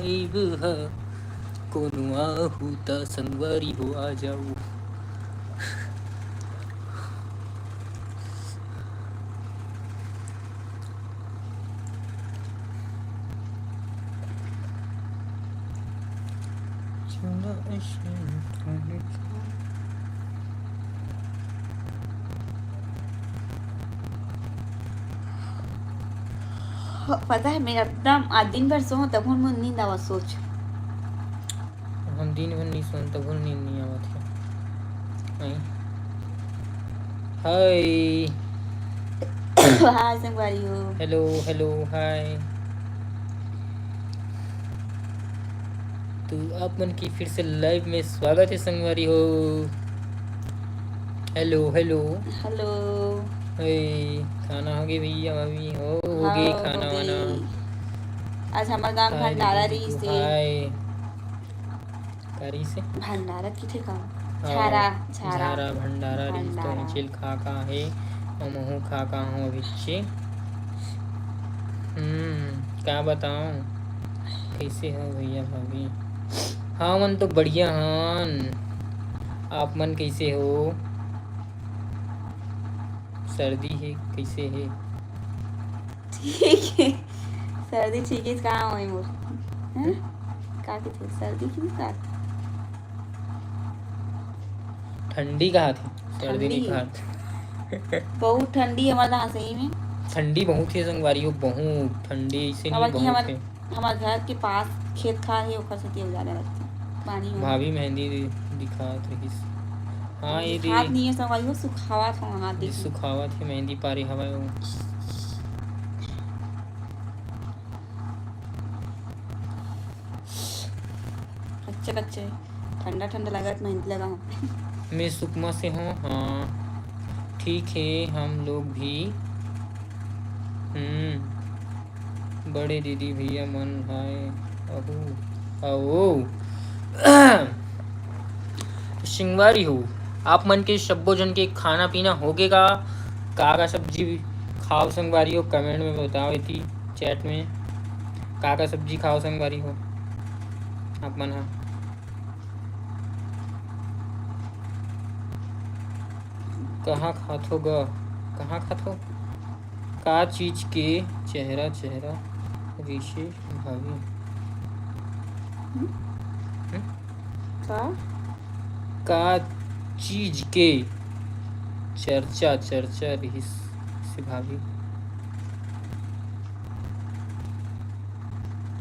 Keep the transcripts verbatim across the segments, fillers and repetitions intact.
live ह, कोनो आहू त संगवारी हो आ जाऊ। पता है, मैं एकदम आज दिन भर सोहूं, तभो मोर नींद आवत, सोच। हम दिन भर नहीं सोन, तभो नींद नहीं आवत है। नहीं। हाय। हाय संगवारी हो। हेलो, हेलो, हाय। तो आप मन के फिर से live में स्वागत है संगवारी हो। Hello, hello. हेलो। हे, खाना होगे भैया, भाभी? हो, होगे हाँ, खाना होगे। वाना। आज हमार गांव हाय भंडारा दीदी, रहिस दीदी, हे। हाय। का रहिस हे? भंडारा किथे का? हाँ, झारा, झारा। झारा, भंडारा रहिस तो भंडारा। चल खा का हे, अउ महू खा का हूँ अभिच्चे। हम्म, का बताऊँ? कइसे हो भैया भाभी? हाँ, मन तो बढ़िया हन। आप मन कइसे हो? सर्दी हे, कइसे हे? ठीक हे, सर्दी ठीक हे, का होय मोर? हैं? का कथे? सर्दी की का? ठंडी कहाथे, सर्दी नहीं ठंडी। कहाथे। बहुत ठंडी हे हमर यहाँ सही में। ठंडी बहुत हे संगवारी हो, बहुत ठंडी, ऐसे नहीं, काबर कि बहुत हमर हे। हमार घर के पास खेत खार हे, ओकर सेती अउ ज्यादा लगथे पानी वानी। भाभी मेहंदी दि-, दिखात रहिस। हाँ, ये दिखात दे-, नहीं हे, संगवारी हो, सुखावत हो हाथ जी, देखो। सुखावत हे, मेहंदी पारे हवय वो। कच्चे कच्चे, ठंडा ठंडा लगत, मेहंदी लगा हूँ। मैं सुकमा से हूँ, हाँ, ठीक है, हम लोग भी। हम्म। बड़े दीदी भैया मन हाय, अहू, अहो। संगवारी हो, आप मन के सब्बो जन के खाना पीना होगे का? का का सब्जी खाओ संगवारी हो, comment में बताओ एती chat में। का का सब्जी खाओ संगवारी हो आप मन हा? कहाँ खाथो ग? कहाँ खाथो? का चीज के चेहरा, चेहरा रिहिसे भाभी? हम्म? हम्म? का? का चीज के चर्चा, चर्चा रिहिसे भाभी?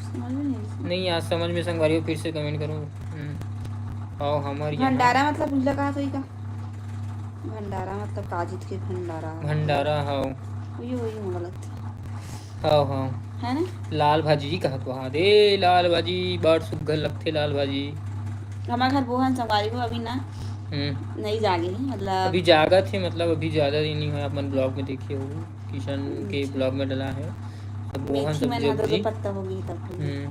समझ में नहीं आइस। नहीं, आज समझ में संगवारी हो, फिर से comment करो। हम्म। आओ, हमर यहाँ भंडारा मतलब उजला कहा तो का? भंडारा मतलब काजित के भंडारा। भंडारा, हाँ। उही, उही मोला लगथे। हाँ, हाँ। है ना? लाल भाजी कहत वहाँ दे, लाल भाजी बड़ सुग्घर लगथे, लाल भाजी। हमार घर बोहन संगवारी हो अभी ना, हम्म। नहीं जागे हे, मतलब अभी जागत हे, मतलब अभी ज्यादा दिन नहीं होय, आप मन vlog में देखे हो, किशन के अच्छा। Vlog में डला है। अब बोहन मेथी सब मन आदर सब्जी। पत्ता हो गई तब। हम्म।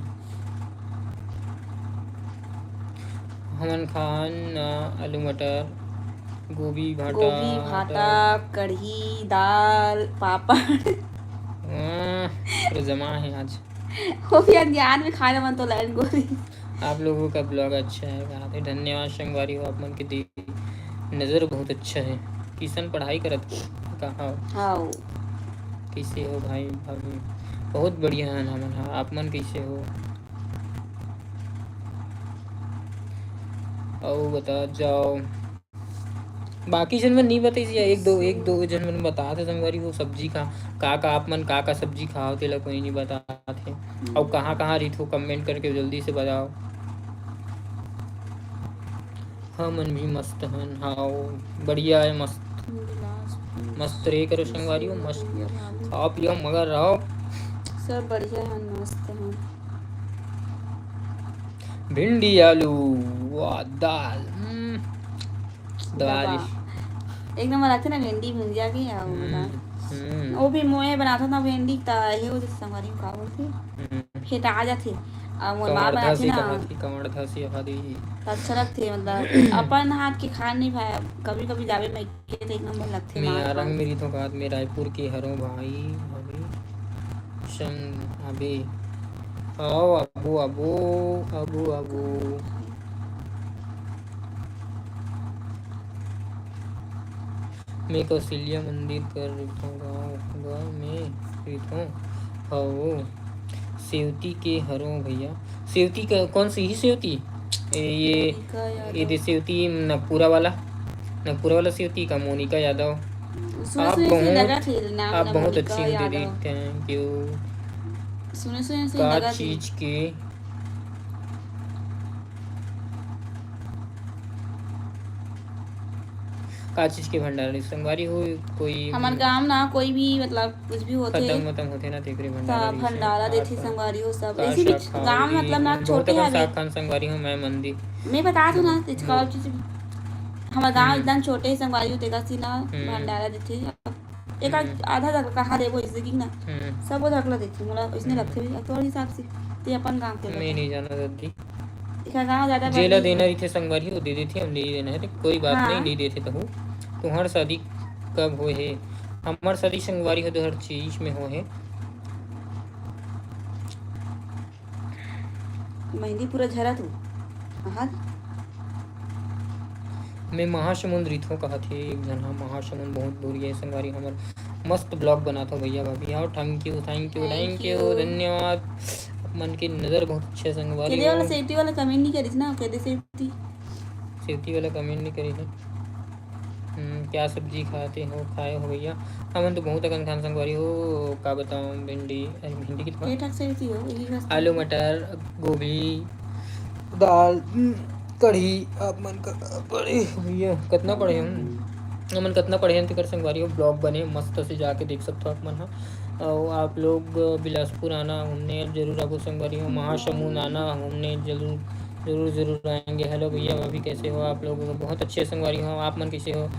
हमन खान, अ, आलू मटर, गोभी भाटा, गोभी भाटा, कढ़ी, दाल, पापड़। अ, पूरा जमा है आज। वो भी अज्ञान में खाने मन तो लाइन गोली। आप लोगों का vlog अच्छा है, कहा थे। धन्यवाद संगवारी हो, आप मन के दे नजर बहुत अच्छा है। किशन पढ़ाई करत का? हाँ। हाँ। कैसे हो भाई भाभी? बहुत बढ़िया है हमन हा, आप मन कैसे हो? अउ बता जाओ। बाकी जन मन नहीं बताइस या एक दो, एक दो जन मन बतात हे संगवारी हो सब्जी का, का, का आप मन का, का सब्जी खाओ तेला कोई नहीं बतात हे। अउ कहाँ, कहाँ रहिथो comment करके जल्दी से बताओ। हमन भी मस्त हन, हाओ, बढ़िया है, मस्त। मस्त रे करो संगवारी हो, मस्त खाओ पियो मगर रहो। सब बढ़िया हन, मस्त हन। भिंडी आलू, वाह, दाल, हम्म, दाल। दबा। एक नंबर आथे ना भिंडी भुंजिया के, या वो हम्म, दाल। हम्म। वो भी मोए बनाथो ना भिंडी, त ये वो जैसे संगवारी में का बोलथे? हम्म। फेटा जाथे। अउ मोर माँ बनाथे ना, कमड़धा से कहा दी। त अच्छा लगथे, मतलब, अपन हाथ के खान नहीं भाई, कभी-कभी जावे मैं के त एक नंबर लगथे, मैं माँ आरंग खान। मेरी तो बात में रायपुर के हरों भाई, अभी संग अभी आओ, आबो, आबो, आबो, आबो। मैं कौशल्या मंदिर कर रहिथों, गाँव, गाँव में रहिथों। हव, सेवती के हरों भैया। सेवती का, कौन सी ही सेवती? ए, ये, मोनिका यादव। ये दे सेवती नगपुरा वाला, नगपुरा वाला सेवती का, मोनिका यादव। सुने, आप सुने से बहुत, लगा थे नाम आप ना बहुत मोनिका अच्छी हो दीदी, यादव। Thank you। सुने, सुने से का लगा थे। चीज के, का चीज के भंडार है संगवारी हो? कोई हमर गांव ना कोई भी, मतलब, कुछ भी होथे, खत्म वतम होथे ना, तेकरे भंडारा ता रहिसे। भंडारा देथे संगवारी हो सब। ऐसे भी गांव, मतलब, ना बहुत छोटे अकन हवे। साग खान संगवारी हो, मैं मंदिर। मैं बता दूं ना, तेच का चीज, हमर गांव हम्म। एकदम छोटे संगवारी हो, तेकर से ना हम्म। भंडारा देथे। एक आध, हम्म। आधा तक कहा देबो, जैसे कि ना, हम्म। सब वो तक ला देथे, मोला इसने हम्म। लगथे भी, तोर हिसाब से, ते अपन गांव के मैं बता। नहीं जाना दादी। एखर गाँव ज्यादा जेला बड़े देना हे। रहिथे संगवारी, वो दे देथे, हम नहीं देना है, तो कोई बात हाँ। नहीं, नहीं देथे तहू। तुम्हार शादी कब होए हे? हमार शादी संगवारी हो दो हज़ार चौबीस में होए हे। मेहंदी पूरा झरा तू। हाँ। मैं महासमुंद रिथो कहत हे एक झन, हाँ, महासमुंद बहुत दूर हे संगवारी हमर। मस्त vlog बनात हो भैया भाभी। हाँ, thank you, thank you, thank thank you, you। धन्यवाद। आप मन के नजर बहुत अच्छा संगवारी केदे हो। वाला safety वाला comment नहीं करिस ना, केदे safety। Safety वाला comment नहीं करिस है। हम्म, क्या सब्जी खाते हो, खाए हो भैया? हमन तो बहुत अकन खान संगवारी हो, का बताऊं, भिंडी, अरे भिंडी की तो के ठक safety हो, यही बस। आलू, मटर, गोभी, दाल, हम्म, कढ़ी, आप मन का पढ़े हो भैया, कितना पढ़े हो? हमन कतना पढ़े हन तेकर संगवारी हो, vlog बने मस्त से जाके देख सकथो आप मन ह। अउ आप लोग बिलासपुर आना घूमने, जरूर आबो संगवारी हो। महासमुंद आना घूमने, जरूर, जरूर, जरूर आएंगे। Hello भैया भाभी, कैसे हो आप लोग? बहुत अच्छे संगवारी हो, आप मन कैसे हो?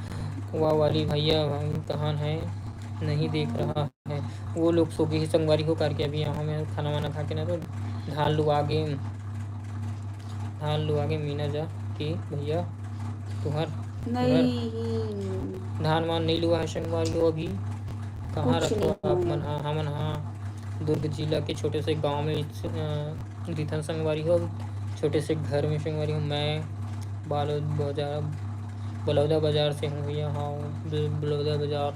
वाह वाली भैया भाभी कहाँ है, नहीं देख रहा है। वो लोग सो गे हे संगवारी हो करके, अभी यहाँ मैं खाना वाना खा के ना तो धान लुआ गे, धान लुआ गे मीना जा के भैया तुहर, नहीं। तुहर धान वान नहीं लुआ है संगवारी हो अभी। कहाँ कुछ रखो नहीं आप मन हुआ। हाँ, हमन हाँ दुर्ग जिला के छोटे से गांव में इस, अ, रिथन संगवारी हो, छोटे से घर में संगवारी हो। मैं बालोद बाजार, बलौदा बाजार से हूँ भैया। हाँ, ब-, बलौदा बाजार।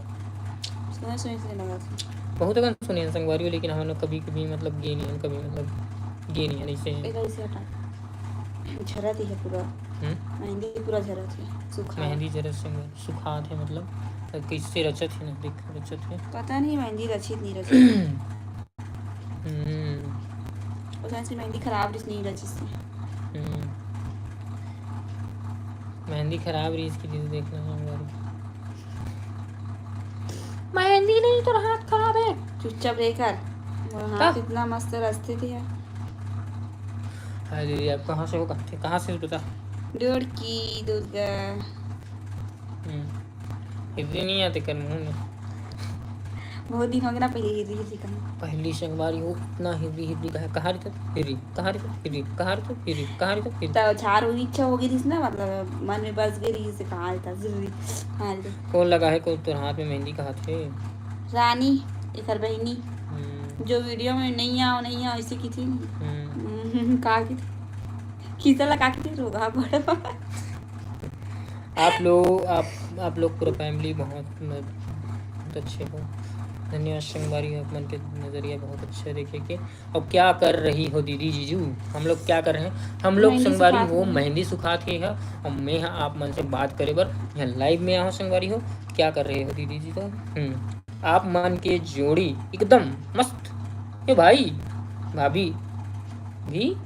सुने, सुने से लगा था। बहुत अकन सुने हैं संगवारी हो, लेकिन हमन कभी, कभी मतलब गे नहीं हैं, कभी मतलब गे नहीं हैं ऐसे। ए, कैसे हटा? झरत ही है पूरा। हम्म? मेहंदी पूरा झरत है, सूखा। मेहंदी झरत संगवारी, सुखात है मतलब, कैसे रचत है ना, देख, रचत है। पता नहीं मेहंदी रचित नहीं रचित। हम्म। ओसन से मेहंदी खराब रिस नहीं रचिस। हम्म। मेहंदी खराब रिस की दीदी देखना है हमारी। मेहंदी नहीं, तोर हाथ खराब है। चुपचाप रह कर। मोर हाथ का? इतना मस्त रचथे तेहा। हाय दीदी, आप कहाँ से हो? कहाँ से, कहाँ से बता? रुड़की, दुर्ग। हम्म। हिररी नहीं आते कर मुंह में। बहुत दिन हो गया ना, पहले हिररी हिररी कहा। पहली संगवारी हो, इतना हिररी हिररी कहा, कहाँ रे तो हिररी, कहाँ रे तो हिररी, कहाँ रे तो हिररी, कहाँ रे तो हिररी। तो झार हुई इच्छा हो गई थी ना, मतलब मन में बस गई थी, इसे कहाँ रे तो हिररी, कहाँ रे तो। कौन लगा है, कौन तोर हाथ में मेहंदी कहा थे? रानी, एकर बहिनी, हम्म। जो video में नहीं आओ, नहीं आओ, इसे की थी। हम्म। हम्म, का की थी? खीसा लगा के रोगा पड़ो। आप लोग, आप, आप लोग पूरा family बहुत, बहुत अच्छे हो। धन्यवाद संगवारी, आप मन के नजरिया बहुत अच्छा देखे के। अब क्या कर रही हो दीदी जीजू? हम लोग क्या कर रहे हैं? हम लोग मेहंदी संगवारी सुखात हो, हूँ। मेहंदी सुखात के है। अब मैं ह आप मन से बात करे बर यहाँ live में आहो संगवारी हो। क्या कर रहे हो दीदी जी तो? हम्म, आप मन के जोड़ी एकदम मस्त। ए भाई, भाभी भी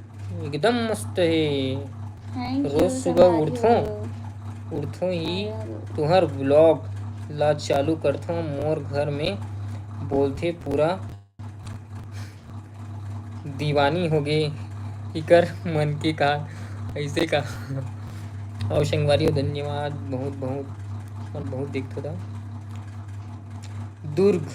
एकदम मस्त है। Thank you, रोज सुबह संगवारी उठो, हो। उठो ही अरे। तुहर vlog ला चालू करथो। मोर घर में बोलथे पूरा दीवानी हो गे इकर मन के का, ऐसे का। और संगवारी हो, धन्यवाद बहुत बहुत, और बहुत देखथो दा। दुर्ग,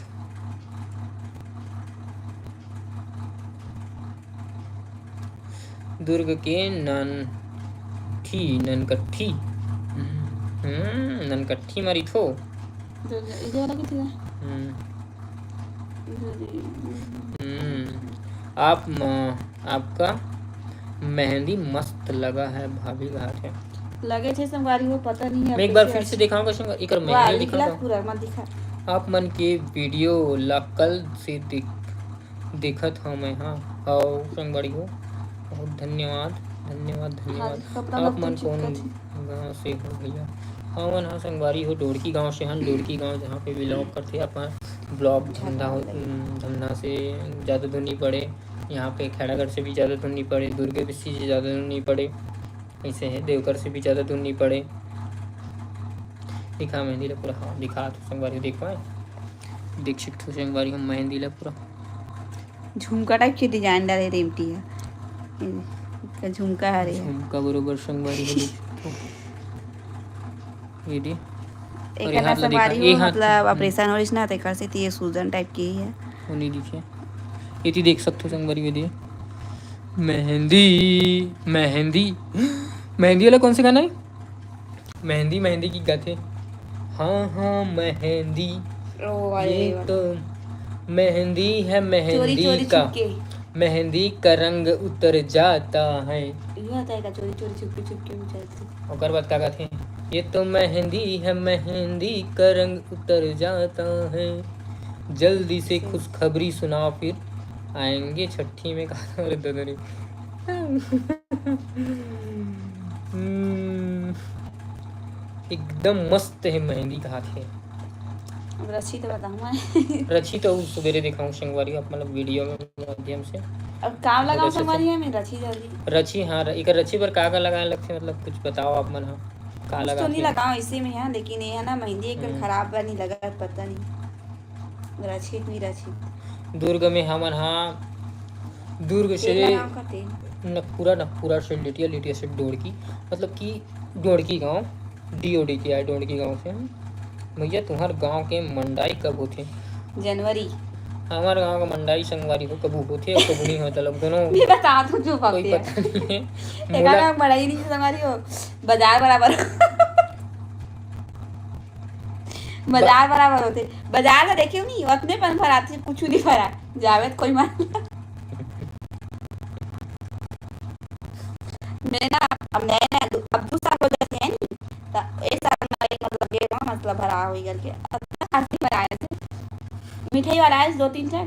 दुर्ग के ननठी, ननकट्ठी, हम्म, ननकट्ठी मा रहिथो। इधर, इधर वाला किथे है? हम्म। इधर ही। हम्म। आप म-, आपका मेहंदी मस्त लगा है भाभी, कहा थे। लगे थे संगवारी हो, पता नहीं है मैं एक बार फिर से दिखाऊंगा संगवारी, एकर मेहंदी निकला दिखाऊंगा। पूरा मत दिखा। आप मन के वीडियो ला कल से देख देखत हव मैं। हाँ, हव संगवारी हो, बहुत धन्यवाद, धन्यवाद, धन्यवाद। कपड़ा आप मत मन चिपका कौन दे। गाँव से हो भैया? हमन हा संगवारी हो डोड़की गाँव से हन। डोड़की गाँव जहाँ पे ब्लॉग करथे अपन ब्लॉग धंधा हो, धंधा से ज़्यादा दूर नहीं पड़े। यहाँ पे खैरागढ़ से भी ज़्यादा दूर नहीं पड़े, दुर्ग भी से ज़्यादा दूर नहीं पड़े, ऐसे है देवघर से भी ज़्यादा दूर नहीं पड़े। दिखा मेहंदी ला पूरा, हाँ दिखा तो संगवारी देख पाए, देख सकते हो संगवारी हम मेहंदी ला पूरा झुमका टाइप के डिजाइन डाले रेमटी है। ये इसका झुमका हरे है। झुमका बरोबर संगवारी हो देख सकते हो। ये दे। एक और है ना हाथ ला दिखा, संगवारी ये हो, हाथ। मतलब ऑपरेशन हो रही ना, तो एक से ये सूजन टाइप की है। वो नहीं दिखे, ये तो देख सकते हो संगवारी हो दे। मेहंदी, मेहंदी, मेहंदी वाला कौन से गाना है? मेहंदी मेहंदी की गाथे। हाँ हाँ मेहंदी, ओ वाले ये वाले। तो मेहंदी है चोरी मेहंदी चोरी का, छुपके। मेहंदी का रंग उतर जाता है। ये होता है का चोरी चोरी छुपके छुपके में चलते। ओकर बाद का गाथे, ये तो मेहंदी है मेहंदी का रंग उतर जाता है, जल्दी से खुशखबरी सुनाओ फिर आएंगे छठी में। कहा था? अरे दादा रे। हम्म, एकदम मस्त है मेहंदी कहा थे। अब रची तो बताऊँ मैं। रची तो सुबेरे दिखाऊं संगवारी आप मतलब वीडियो में माध्यम से। अब काम लगाओ अच्छा, संगवारी है मैं रची जल्दी। रची, हाँ, एक रची पर का का लगाए लगथे, मतलब कुछ बताओ आप मन हा का कुछ तो लगा नहीं लगाओ इसी में है, लेकिन ये है ना मेहंदी एकदम हम्म। खराब बनी लगा, पता नहीं रचित नहीं रचित। दुर्ग में हमन हा दुर्ग से तेल लगाओ का तेल। नकपुरा, नकपुरा से लिटिया, लिटिया से डोड़की, मतलब कि डोड़की गांव, डीओडी के आए डोड़की गांव से। भैया तुम्हार गांव के मंडाई कब होथे? जनवरी। हमार गांव का मंडाई संगवारी हो कबू होथे और कबू नहीं होता लोग दोनों नहीं बता तू जो कोई पकते है। पता नहीं है। एक मोला ना मंडाई नहीं संगवारी हो, बाजार बराबर। बाजार बराबर होथे। बाजार ला देखे नहीं, उतने पन भराथे, कुछ नहीं भरा। जावे तो कोई मान। मैं ना, अब मैं ना, अब दो साल हो जाते हैं नहीं, तो एक साल में मतलब ये ना, मतलब भरा हुई करके, अब तक हंसी बनाए थे। मिठाई वाला आए दो तीन ठे।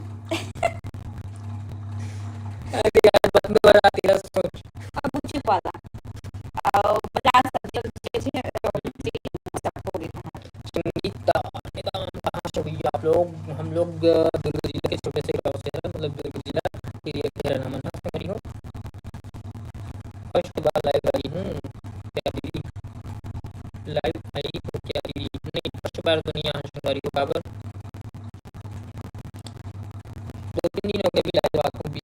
अरे यार, बंद वाला तेरा सोच। अब कुछ वाला। और बाजार सब्जी और चीजें, सबको देना है। संगीता, निदान कहाँ से हुई आप लोग? हम लोग, अ, दुर्ग जिला के छोटे से गांव से हैं, मतलब दुर्ग जिला एरिया के रहना मन है, संगवारी हो। फर्स्ट बार लाइव आई हूँ क्या दीदी? लाइव आई हो क्या दीदी? नहीं, फर्स्ट बार तो नहीं आया संगवारी हो, काबर? दो तीन दिन हो गए भी लाइव आते हुए।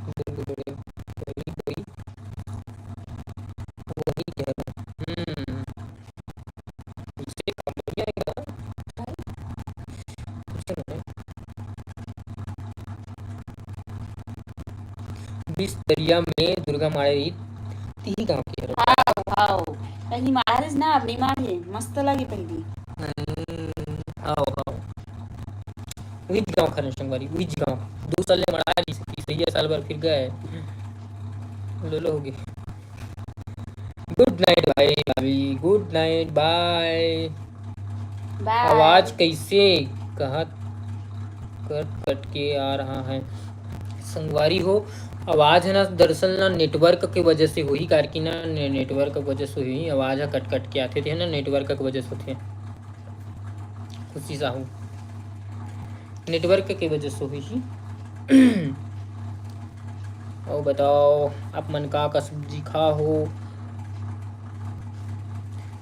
कोई, कोई, वही कह रहा हूँ। हम्म। इससे काम बढ़िया है क्या? कुछ नहीं। बीस दरिया में दुर्गा माड़े रही, तिही गांव के हरो। हाव, हाव। पहली मारिस ना, अब नहीं मारे। मस्त लगे पहली। हम्म, हाव, हाव। उहिच गांव खरन संगवारी, उहिच गांव। दो साल ले मड़ा रही सकी, सही है, साल भर फिर गए। लो, लो हो गए। गुड नाइट भाई, भाभी, गुड नाइट, बाय। बाय। आवाज कैसे कहाँ कट कट के आ रहा है संगवारी हो? आवाज है ना, दरअसल ना नेटवर्क के वजह से हुई, कारकी ना ने-, नेटवर्क के वजह से हुई, आवाज है कट कट के आते थे ना, नेटवर्क के वजह से होते हैं। खुशी साहू, नेटवर्क के वजह से हुई ही। और बताओ, आप मन का का सब्जी खा हो?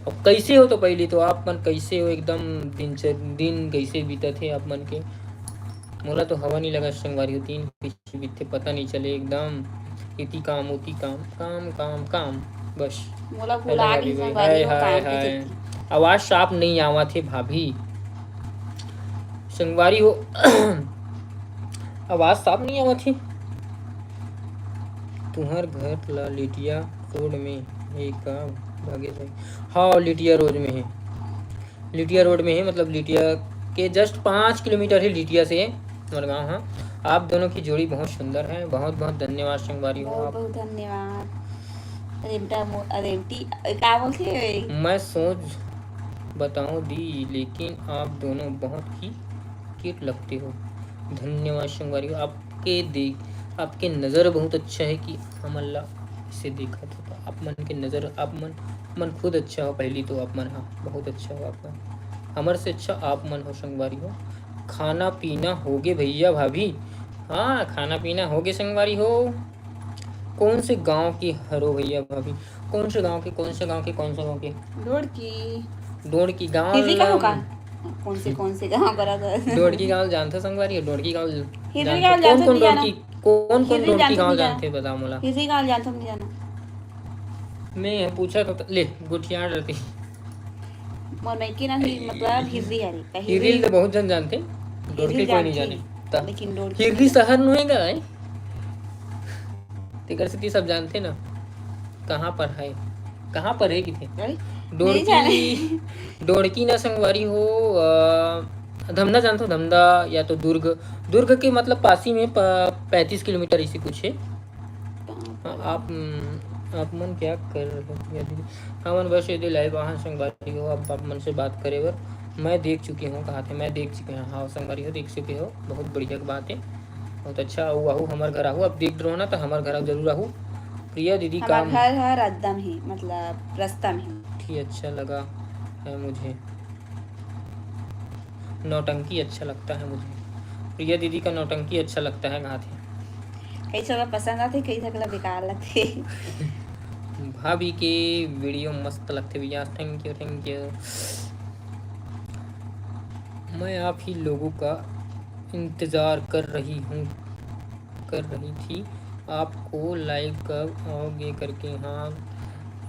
और कैसे हो? तो पहले तो आप मन कैसे हो? एकदम दिन से, दिन कैसे बीतत हे आप मन के? मोला तो हवा नहीं लगा संगवारी हो, दिन कैसे बीतथे पता नहीं चले एकदम। इति काम, उति काम, काम, काम, काम, बस। मोला हेलो भुला भाभी गई भाई, संगवारी हाय, हो, हाय, काम के हाय। चक्कर। आवाज साफ नहीं आवत हे भाभी। संगवारी हो, आवाज साफ नहीं आवत हे। तुहर घर ला लिटिया रोड में हे का भागे भाई? हाँ, लिटिया रोड में हे। लिटिया रोड में हे, मतलब लिटिया के just पाँच किलोमीटर हे लिटिया से हमर गाँव हा। आप दोनों की जोड़ी बहुत सुंदर है। बहुत बहुत धन्यवाद संगवारी हो बहुत आप। बहुत धन्यवाद। रेमटा मो- रेमटी, का बोलथे? मैं सोच बताऊं दी, लेकिन आप दोनों बहुत ही क्यूट लगते हो। धन्यवाद संगवारी हो, आपके देख आपके नज़र बहुत अच्छा है कि हमन ला इसे देखत हो तो आप मन के नज़र आप मन मन खुद अच्छा हो। पहली तो आप मन हा बहुत अच्छा हो, आप मन हमर से अच्छा आप मन हो संगवारी हो। खाना पीना होगे भैया भाभी? हाँ, खाना पीना होगे संगवारी हो। कौन से गांव के हरो भैया भाभी? कौन से गांव के कौन से गांव के कौन से गांव के? ढोड़की। ढोड़की गांव हिररी का ला- होगा? कौन से कौन से गांव पर आता है? ढोड़की गांव जानथो संगवारी हो? ढोड़की गांव हिररी जानथो? गांव कौन जानथो कौन नहीं जाना। ढोड़की कौन कौन हिररी ढोड़की जानथो गांव नहीं जाना। जानथे बताओ मोला। हिररी गांव जानथो नहीं जाना। मैं पूछा तो ले गुठियार रहती। मोर मइके ना ही मतलब हिररी हरी। का हिररी तो बहुत जन जानथे, ढोड़की कोई नहीं जाने। त लेकिन ढोड़की हिररी शहर नो है का है? तेकर सेती सब जानथे ना। कहाँ पर है, कहाँ पर है किथे? अरे, ढोड़की नहीं ढोड़की ना संगवारी हो। अ, धमधा जानथो? धमधा या तो दुर्ग। दुर्ग के मतलब पासी में प- पैंतीस किलोमीटर इसी कुछ है। हाँ, आप आप मन क्या कर रहे हो भैया दीदी? हमन बस यदि लाइव आहा संगवारी हो, आप आप मन से बात करे बर। मैं देख चुकी हूँ, कहा थे मैं देख चुके हूँ। हाँ संगवारी हो, देख चुके हो, बहुत बढ़िया की बात है। बहुत अच्छा। आहू आहू हमर घर आहू, आप देख रहो ना तो हमर घर जरूर आहू। प्रिया दीदी का हमार घर हर एकदम ही मतलब रस्ता में ही। ही अच्छा लगा है मुझे। नौटंकी अच्छा लगता है मुझे। प्रिया दीदी का नौटंकी अच्छा लगता है, कहा थे। कई सब पसंद आथे, कई सकला बेकार लगथे। भाभी के वीडियो मस्त लगथे भैया। Thank you, thank you. मैं आप ही लोगों का इंतज़ार कर रही हूँ, कर रही थी, आपको लाइव कब आओगे करके। हाँ,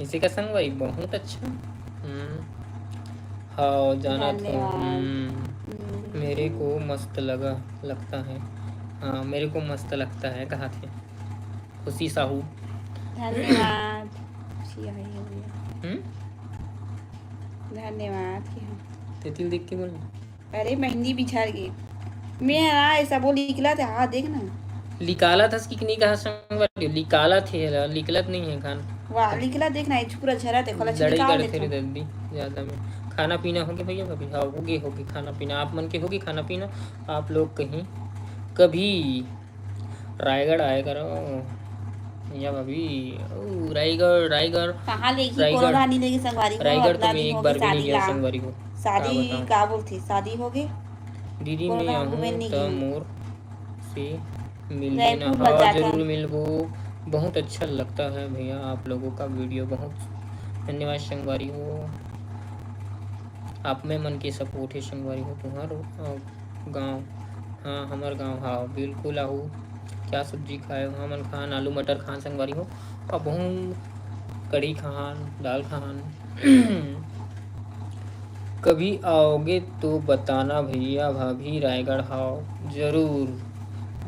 इसे का संगवारी बहुत अच्छा। हम्म, हाँ जाना तो धन्यवाद। हम्म, हम्म, मेरे को मस्त लगा लगता है। हाँ, मेरे को मस्त लगता है, कहा थे खुशी साहू। धन्यवाद। खुशी आई हो गया। हम्म, धन्यवाद कि हाँ। तेतिल देख के बोल। अरे मेहंदी बिछार गे। मैं हाँ ऐसा बोल निकला थे, हाँ देख ना। लिकाला था कि नहीं कहा संगवारी? लिकाला थे ला, लिकलत नहीं है खान। वाह, लिकला देख ना, ये पूरा झरा थे, खोला लड़ाई छिलका करते लेते। रे दद्दी ज्यादा में। खाना पीना हो गया भैया भाभी? हाँ, हो गए, हो गए खाना पीना। आप मन के हो गए खाना पीना? आप लोग कहीं कभी रायगढ़ आया करो भैया भाभी। ओ, रायगढ़, रायगढ़। कहाँ लेगी? रायगढ़। कोनो कहाँ नहीं लेगी संगवारी हो, रायगढ़ अपना तो मैं दिन एक हो बार गई भी नहीं शादी गया ला। संगवारी हो। शादी बताऊं? का बोलती, शादी हो गई। दीदी कोनो मैं कहाँ आहूँ घूमे नहीं त गई। मोर से मिलबे ना। रायपुर हाँ, बाजार जरूर का। मिलबो। बहुत अच्छा लगता है भैया आप लोगों का वीडियो। बहुत धन्यवाद संगवारी हो। आप में मन के सपोर्ट है संगवारी हो। तुम्हार अ, गाँव? हाँ, हमार गाँव। हाँ, बिल्कुल आहू। क्या सब्जी खाए हो? हमन खान आलू मटर खान संगवारी हो। अब हम कढ़ी खान, दाल खान। कभी आओगे तो बताना भैया भाभी रायगढ़। हाँ, जरूर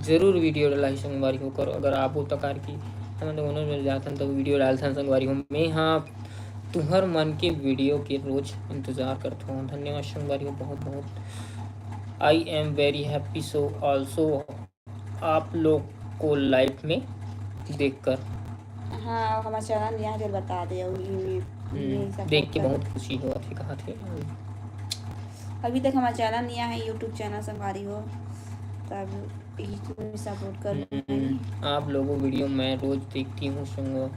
जरूर वीडियो डालही संगवारी हो करो। अगर आबो तो कार की हम तो उन्होंने जाथन तो वीडियो डालथन संगवारी हो। मैं हाँ तुहर मन के वीडियो के रोज इंतजार करत हूँ। धन्यवाद संगवारी हो बहुत बहुत। I am very happy so also आप लोग को लाइव में देखकर। हाँ, हमारा चैनल यहाँ के बता दे, और ये- ये हम्म, support देख के कर। बहुत खुशी हो। ठीक कहा थे। अभी तक हमारा चैनल नहीं आया है, YouTube चैनल संगवारी हो, तब YouTube में सपोर्ट कर। हम्म, आप लोगों वीडियो मैं रोज देखती हूँ संगो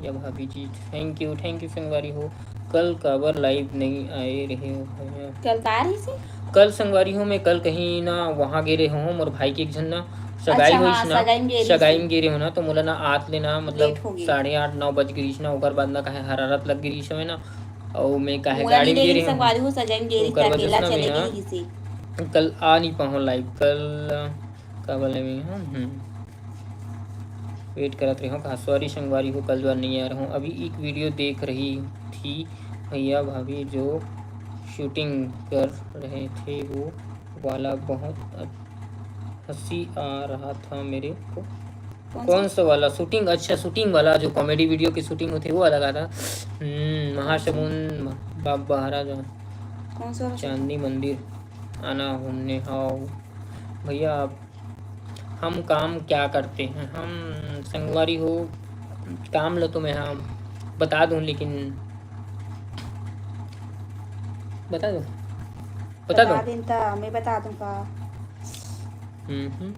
या भाभी जी। थैंक यू, थैंक यू संगवारी हो। कल काबर लाइव नहीं आए रहे हो भैया? कल का रही से? कल संगवारी हो, मैं कल कहीं ना वहाँ गे रहे हो, मोर भाई के एक झन ना सगाई अच्छा, होइस हाँ, ना, सगाई में गे रहिस। सगाई में गे रहे हो ना, तो मोला ना आत ले ना मतलब लेट हो गई। साढ़े आठ नौ बज गे रहिस ना, ओकर बाद ना काहे हरारत लग गे रहिस हवे ना, और मैं काहे मोला गाड़ी नहीं में गे लेगी रहे हो। संगवारी हो, सगाई में गे रही ओकर थी, वजह अकेला से ना चले मैं गई ना रही से। कल आ नहीं पाऊँ लाइव। कल का बोले मैं हम हम्म। वेट करत रहे हो कहा। सॉरी संगवारी हो, कल जो नहीं आ रहा हूँ। अभी एक वीडियो देख रही थी भैया भाभी जो शूटिंग कर रहे थे, वो वाला बहुत हंसी आ रहा था मेरे को। कौन कौन सा वाला शूटिंग? अच्छा, शूटिंग वाला जो कॉमेडी वीडियो की शूटिंग होती है वो वाला गाना। हम्म, महासमुंद बाबा महाराज कौन सा वाला? चांदनी मंदिर आना घूमने। हाँ भैया, आप हम काम क्या करते हैं? हम संगवारी हो, काम ला तो मैं, हाँ, बता दूँ, लेकिन बता दूँ, बता दूँ। बता दिन त मैं बता दूँ का। हम्म,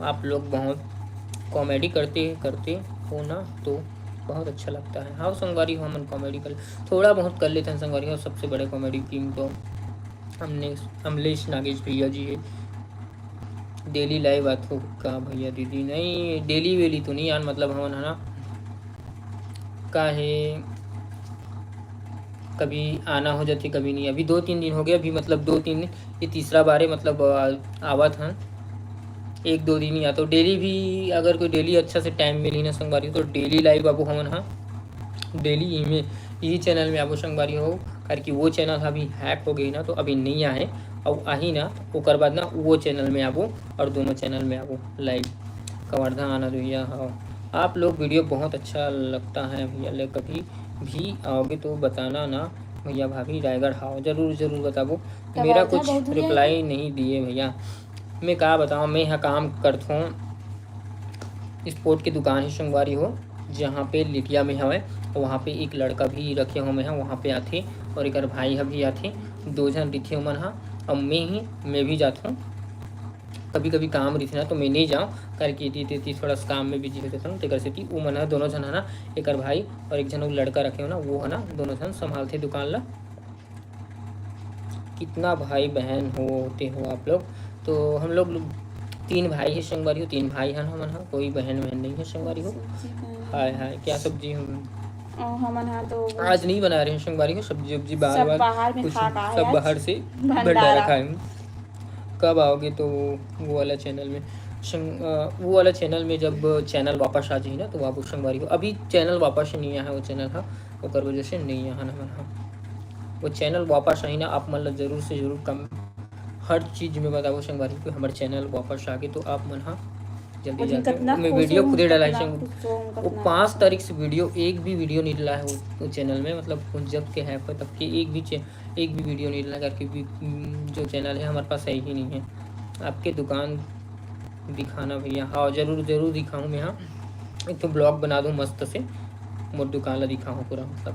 आप लोग बहुत कॉमेडी करते करते हो ना, तो बहुत अच्छा लगता है। हाँ संगवारी हो, हमन कॉमेडी कर, थोड़ा बहुत कर लेते हैं संगवारी हो। सबसे बड़े कॉमेडी किंग तो हमने अमलेश नागेश भैया जी है। डेली लाइव आथो का भैया दीदी? नहीं, डेली वेली तो नहीं आन, मतलब हमन है ना, का है, कभी आना हो जाथे, कभी नहीं। अभी दो तीन दिन हो गए, अभी मतलब दो तीन दिन, ये तीसरा बार है, मतलब आ, आवत हन। एक दो दिन ही आथो। डेली भी अगर कोई डेली अच्छा से टाइम मिली ना संगवारी, तो डेली लाइव आबो हमन, हाँ, डेली ही में यही चैनल में आबो संगवारी हो, काबर कि वो चैनल अभी हैक हो गई ना, तो अभी नहीं आए। और आही ना, ओकर बाद ना वो चैनल में आबो और दोनों चैनल में आबो लाइव। कवर्धा आना भैया, हाँ, आप लोग वीडियो बहुत अच्छा लगता है भैया, ले कभी भी आओगे तो बताना ना भैया भाभी। रायगढ़, हाँ, जरूर जरूर बताबो। मेरा कुछ रिप्लाई नहीं दिए भैया, मैं का बताऊँ, मैं यहाँ काम करथों, स्पोर्ट की दुकान है संगवारी हो, जहाँ पे लिटिया में हवय, वहाँ पे एक लड़का भी रखे हो मैं, वहाँ पे आथे और एक भाई ह भी आथे, दो झन रहिथे ओमन ह। और मैं ही, मैं भी जाथों, कभी कभी काम रहिथे ना, तो मैं नहीं जाऊँ, करके एती तेती थोड़ा सा काम में बिजी हो जाता हूँ। तेकर सेती वो मन ह, दोनों झन है ना, एक भाई और एक झन वो लड़का रखे हो ना, वो है ना, दोनों झन संभालथे दुकान ला। कितना भाई बहन हो, होते हो आप लोग? तो हम लोग तीन भाई है संगवारी हो, तीन भाई हन हमन ह, कोई बहन वहन नहीं है संगवारी हो। हाय हाय, क्या सब्जी हम और हमन हा तो आज नहीं बना रहे हैं संगवारी हो, सब्जी उब्जी बाहर, सब बाहर बाहर में कुछ खा का सब आए बाहर आज। से भंडारा। भंडारा खाए। कब आओगे तो वो वाला चैनल में संग, अ, वो वाला चैनल में जब चैनल वापस आ जाही ना, तो आप संगवारी हो। अभी चैनल वापस नहीं आया है, वो चैनल हा, ओकर वजह से नहीं आया ना हमन हा। वो चैनल वापस आही ना, आप मन ला जरूर से जरूर कम हर चीज में बताबो संगवारी, कि हमर चैनल वापस आगे, तो आप मन हा जल्दी वो दिन जाके कितना मैं खुश वीडियो हूँ, खुदे डाला है कितना संग। खुश हूँ, वो कितना पाँच तारीख से वीडियो, एक भी वीडियो नहीं डाला है वो, वो चैनल में, मतलब वो जब के है पर तब के एक भी चे-, एक भी वीडियो नहीं डाला करके भी, उम, जो चैनल है हमारे पास है ही नहीं है। आपके दुकान दिखाना भैया, हाँ जरूर जरूर दिखाऊँ मैं, हाँ एक तो ब्लॉग बना दूँ मस्त से, मोर दुकान ला दिखाऊँ पूरा, मतलब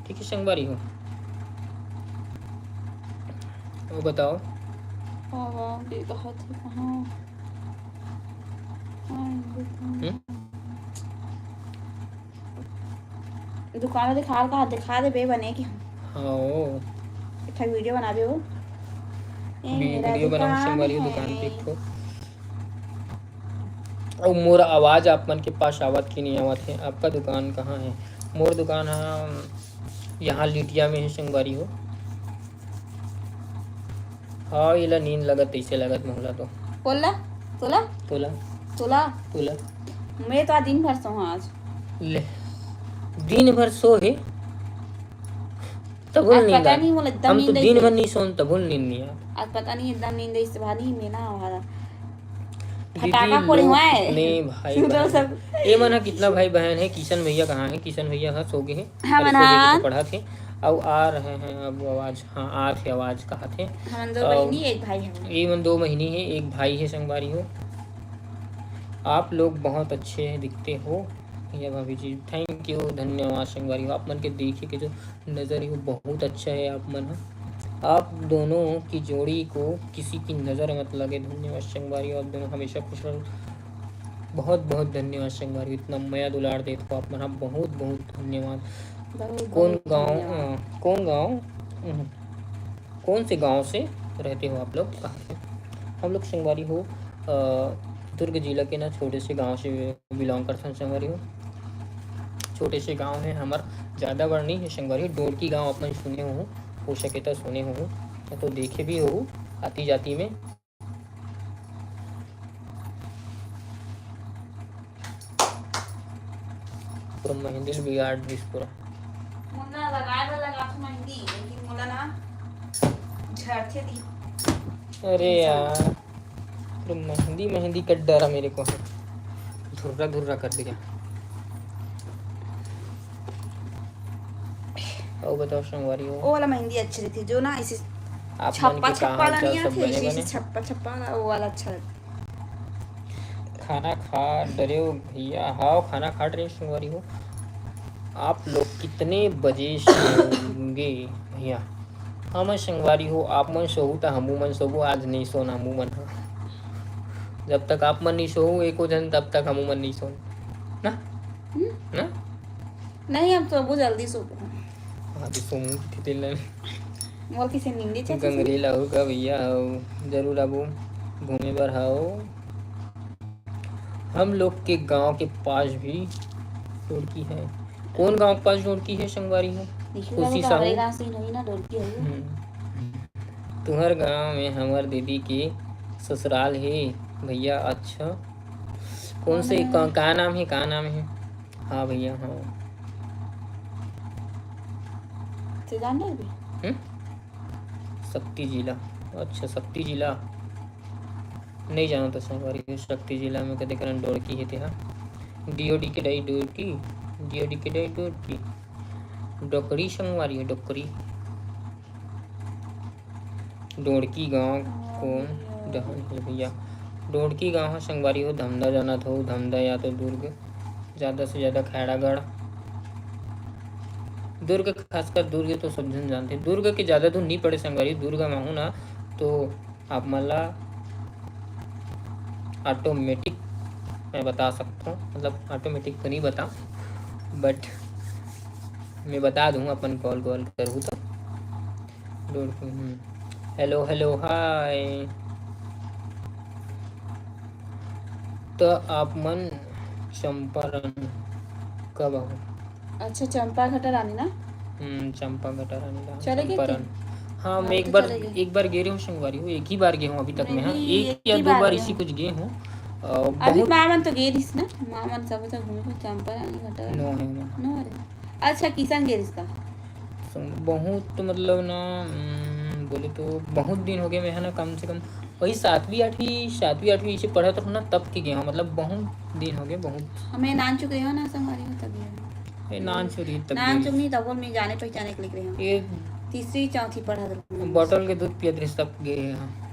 ठीक है संगवारी हो। वो बताओ। वाह, वाह, ये बहुत ही कहाँ? हाँ, ये तो हम्म? दुकान दिखा, कहा दिखा दे बे बने कि हम हाँ, वो एक ठो वीडियो बनाबे हो। ये मेरा वीडियो बनाऊँ दुकान संगवारी हो, है। दुकान पे एक ठो। और मोर आवाज आप मन के पास आवत कि नहीं आवत है? आपका दुकान कहाँ है? मोर दुकान है यहाँ लिटिया में है संगवारी हो। हाँ, इला नींद लगत, तैसे लगत मोला तो। बोला, तोला, तोला, तोला। तोला। मैं तो आज दिन भर सोहूँ आज। ले, दिन भर सो है, तब आज नींद पता आ। नहीं, मोला एकदम हम तो नींद दिन आई। भर नहीं सोन, तब नींद नहीं आ। आज पता नहीं, एकदम नींद आई से बाहर नहीं, मैं ना वहाँ दीदी फटाका फोड़े लोग हुआ है। कितने भाई तू तो बहन सब हैं? ए मन ह कितना भाई बहन है? किशन भैया कहाँ है? किशन भैया हाँ सो गए हैं। हाँ, अरे, मना। सो गए तो पढ़ा थे। अब आ रहे हैं, अब आवाज, हाँ, आ थे, आवाज कहा थे। हमन दो अ, बहिनी, एक भाई है। ये मन दो महीने है, एक भाई है संगवारी हो। आप लोग बहुत अच्छे दिखते हो भैया भाभी जी, थैंक यू, धन्यवाद संगवारी हो। आप मन के देखे के जो नज़र है वो बहुत अच्छा है आप मन ह। आप दोनों की जोड़ी को किसी की नज़र मत लगे। धन्यवाद संगवारी हो, आप दोनों हमेशा खुश रहो। बहुत बहुत धन्यवाद संगवारी हो, इतना मया दुलार देत हो आप मन ह, बहुत बहुत धन्यवाद। बहुत, कौन बहुत गांव, धन्यवाद। अ, कौन गांव, अ, कौन से गांव से रहते हो आप लोग, कहाँ से? हम लोग संगवारी हो, अ, दुर्ग जिला के ना छोटे से गांव से बिलोंग करथन संगवारी हो। छोटे से गांव है हमर, ज़्यादा बड़ नहीं है संगवारी हो। डोड़की गांव अपन सुने हो, हो सके तो सुने हो, या तो देखे भी हो आती जाती में। पूरा मेहंदी ल बिगाड़ दिस पूरा। मोला लगाए बर लगाथों मेहंदी, लेकिन मोला ना झरथे दी। अरे यार, पूरा मेहंदी, मेहंदी कर डाला मेरे को, धुर्रा धुर्रा कर दिया। और बताओ संगवारी हो। वो वाला मेहंदी अच्छी रहती, जो ना ऐसे आप मन छप्पा के का छप्पा हाल वाला चाल? नहीं सब आथे, बने ऐसे ऐसे बने? छप्पा छप्पा वाला, वो वाला अच्छा लगता। खाना खा डरे हो भैया? हाँ, खाना खा डरे संगवारी हो। आप लोग कितने बजे सोओगे भैया? हमन संगवारी हो, आप मन सोहू त हमू मन सोबो। आज नहीं सोन हमू मन ह। जब तक आप मन नहीं सोहू एको झन, तब तक हमू मन नहीं सोन ना। हम्म। ना? नहीं, हम सोबो, जल्दी सोबो। हाँ, तो सोमू की थी तेल। मोर किसे नींदे चाची से? गंगरेल आऊ का भैया? आऊ, जरूर आबो, घूमे बर। हाओ, हम लोग के गांव के पास भी डोड़की है। कौन गांव के पास डोड़की है संगवारी हो? निखिल खुशी बाबू का साहू। हमारे गांव से ही नहीं ना, डोड़की है वो। हम्म। तुहर गांव में हमर दीदी के ससुराल है भैया। अच्छा, कौन से, कौन है? का, का नाम है, का नाम है? हाँ भैया, हाँ। से जान रहे भी? हम्म? सक्ती जिला। अच्छा, सक्ती जिला। नहीं जानो तो संगवारी, सक्ती जिला में कदे करन डोड़की हे तेहा। डीओडी के डाई डोड़की, डीओडी के डाई डोड़की। डोकरी संगवारी हो, डोकरी। डोड़की गांव कौन डहन हे भैया? डोड़की गांव ह संगवारी हो, धमधा जानत हो, धमधा या तो दुर्ग, ज्यादा से ज्यादा खैरागढ़। दुर्ग, खासकर दुर्ग तो सब झन जानथे। दुर्ग के ज्यादा दूर नहीं पड़े संगवारी, दुर्ग में हूँ ना, तो आप मन ला ऑटोमेटिक मैं बता सकता हूँ, मतलब ऑटोमेटिक तो नहीं बता, बट मैं बता दूँ, अपन कॉल कॉल करूँ तो। डोड़की, हम्म। हेलो, हेलो, हाय। तो आप मन चंपारण कब आओ? अच्छा, चंपा घटा रानी ना? हम्म, चंपा घटा रानी ना, चले गए चंपारण। थे? हाँ, हाँ, मैं एक तो बार, चले गए। एक बार गे रहे हूँ संगवारी हो, एक ही बार गे हूँ अभी तक मैं, हाँ, मैं भी एक एक या ही दो बार बार गे इसी हूँ। कुछ गे हूँ। अ, अभी बहुत माँ मन तो गे रहिस ना, माँ मन सब तो घूमे को चंपा रानी घटा रानी। नो है, नो। नो अरे। अच्छा, किसन गे रहिस का? सं-, बहुत, मतलब ना, हम्म, बोले तो बहुत दिन हो गए मैं, है ना, कम से कम वही सातवीं, आठवीं, सातवीं, आठवीं इसे पढ़त रहूँ ना, तब के गए हूँ, मतलब बहुत दिन हो गए, बहुत। हमें नान चुके हो ना संगवारी हो, तभी हो। ए, नान चुरी तब नान गए। चुक नहीं, तब मैं जाने पहचाने के लिए गए हूँ। ये तीसरी, चौथी पढ़त रहूँ। बॉटल के दूध पियत रहिस, तब गए हैं।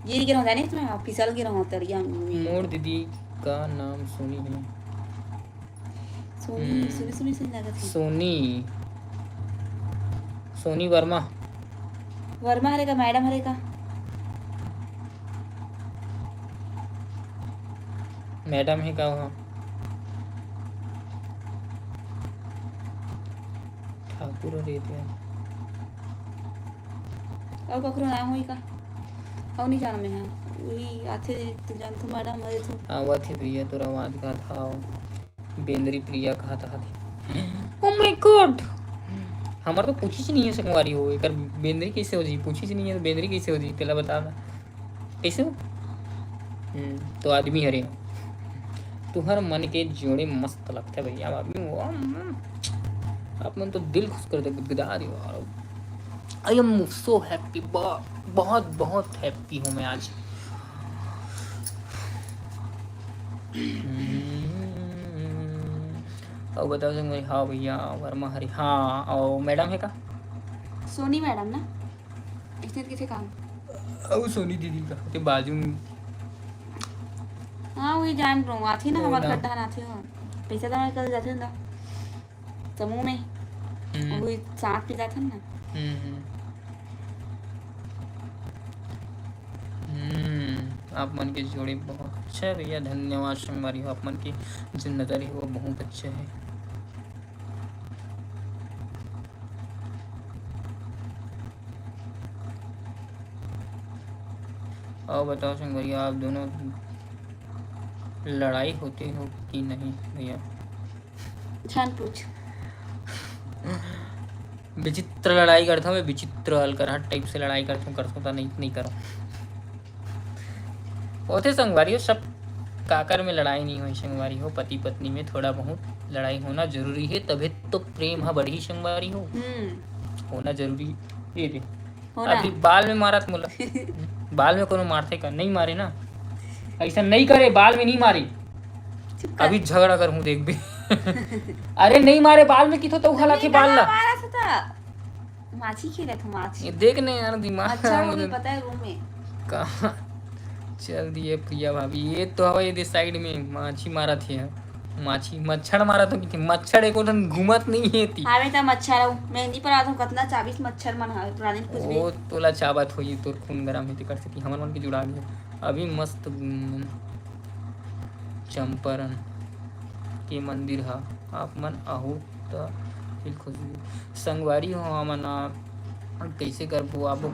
गिर गिर जाने इसमें, हाँ, फिसल गिर हूँ तरिया में। मोर दीदी का नाम सोनी है। सोनी, हम्म। सोनी, सोनी, सोनी लागत है। सोनी, सोनी वर्मा। वर्मा हरे का, मैडम हरे का? मैडम है का वहाँ? ठाकुर हरे थे। अउ ककरो नाम होई का? अउ नहीं जाना मैं, हाँ। वही आथे, तू जानथो मैडम हरे तो। आवत हे भैया, तोर आवाज का था। बेंदरी प्रिया कहा था। Oh my God! हमार तो पूछिस नहीं है संगवारी हो, एकर बेंदरी कैसे हो जी? पूछिस नहीं है तो बेंदरी कैसे हो जी? पहला बता ना। कैसे हो? हम्म, तो आदमी हरे। तुहर मन के जोड़े मस्त लगथे भैया, आदमी। वाह, हम्म। आप मन तो दिल खुश कर दे, गुदगुदा दे यार। I am so happy, ब-, बहुत, बहुत happy हूँ मैं आज। हम्म, अउ बताओ संगवारी, हाँ भैया, वर्मा हरे, हाँ, अउ मैडम है का? सोनी मैडम ना? इसने तो किसे काम? अउ सोनी दीदी का, ते बाजू में। हाँ, वही जान रहा हूँ, आथे ना, वो हमारे ना। खड्डा ना आथे हो। पैसा तो हमारे कल जाते ना। समूह में। हम्म। वही साथ पे जाते ना। हम्म, हम्म। हम्म, आप मन के जोड़ी बहुत अच्छा है भैया, धन्यवाद संगवारी हो, आप मन के जो नजर है वो बहुत अच्छा है। और बताओ संगवारी, आप दोनों लड़ाई होते हो कि नहीं भैया? जान पूछ। विचित्र लड़ाई करता हूँ मैं, विचित्र अलकरहा type से लड़ाई करता हूँ, करता हूँ, नहीं, नहीं करो। होते संगवारी हो, सब काकर में लड़ाई नहीं होई संगवारी हो, पति पत्नी में थोड़ा बहुत लड़ाई होना जरूरी है, तभी तो प्रेम हा बढ़ी संगवारी हो। हम्म। होना जरूरी ये दे। हो ना। अभी बाल में मारत मोला। बाल में कोनो मारथे का? नहीं मारे ना। ऐसा नहीं करे, बाल में नहीं मारे। चुप कर। अभी झगड़ा कर हूँ, देख भी। अरे नहीं मारे बाल में, किथो तो उखाला थे बाल ला। मारा था। माछी खेलत हो, माछी। ये देख ने यार, दिमाग अच्छा, वो भी पता है, रूम में। कहाँ चल दिए प्रिया भाभी? ये तो हवा, ये दे साइड में माछी मारत हे। माछी, मच्छर मारत हो कि मच्छर एको ठन घूमत नहीं हे ती। हावे त मच्छर हो, मेहंदी पर आत हो, कतना चाबीस मच्छर मन हावे, पुराने कुछ भी। ओ तोला चाबत होई, तोर खून गरम हे, तेकर सेती हमर मन के जुड़ा गया। अभी मस्त, उम, चंपारण के मंदिर ह, आप मन आहू त दिल खुश होही। संगवारी हो, हमन आ, अब कइसे करबो, आबो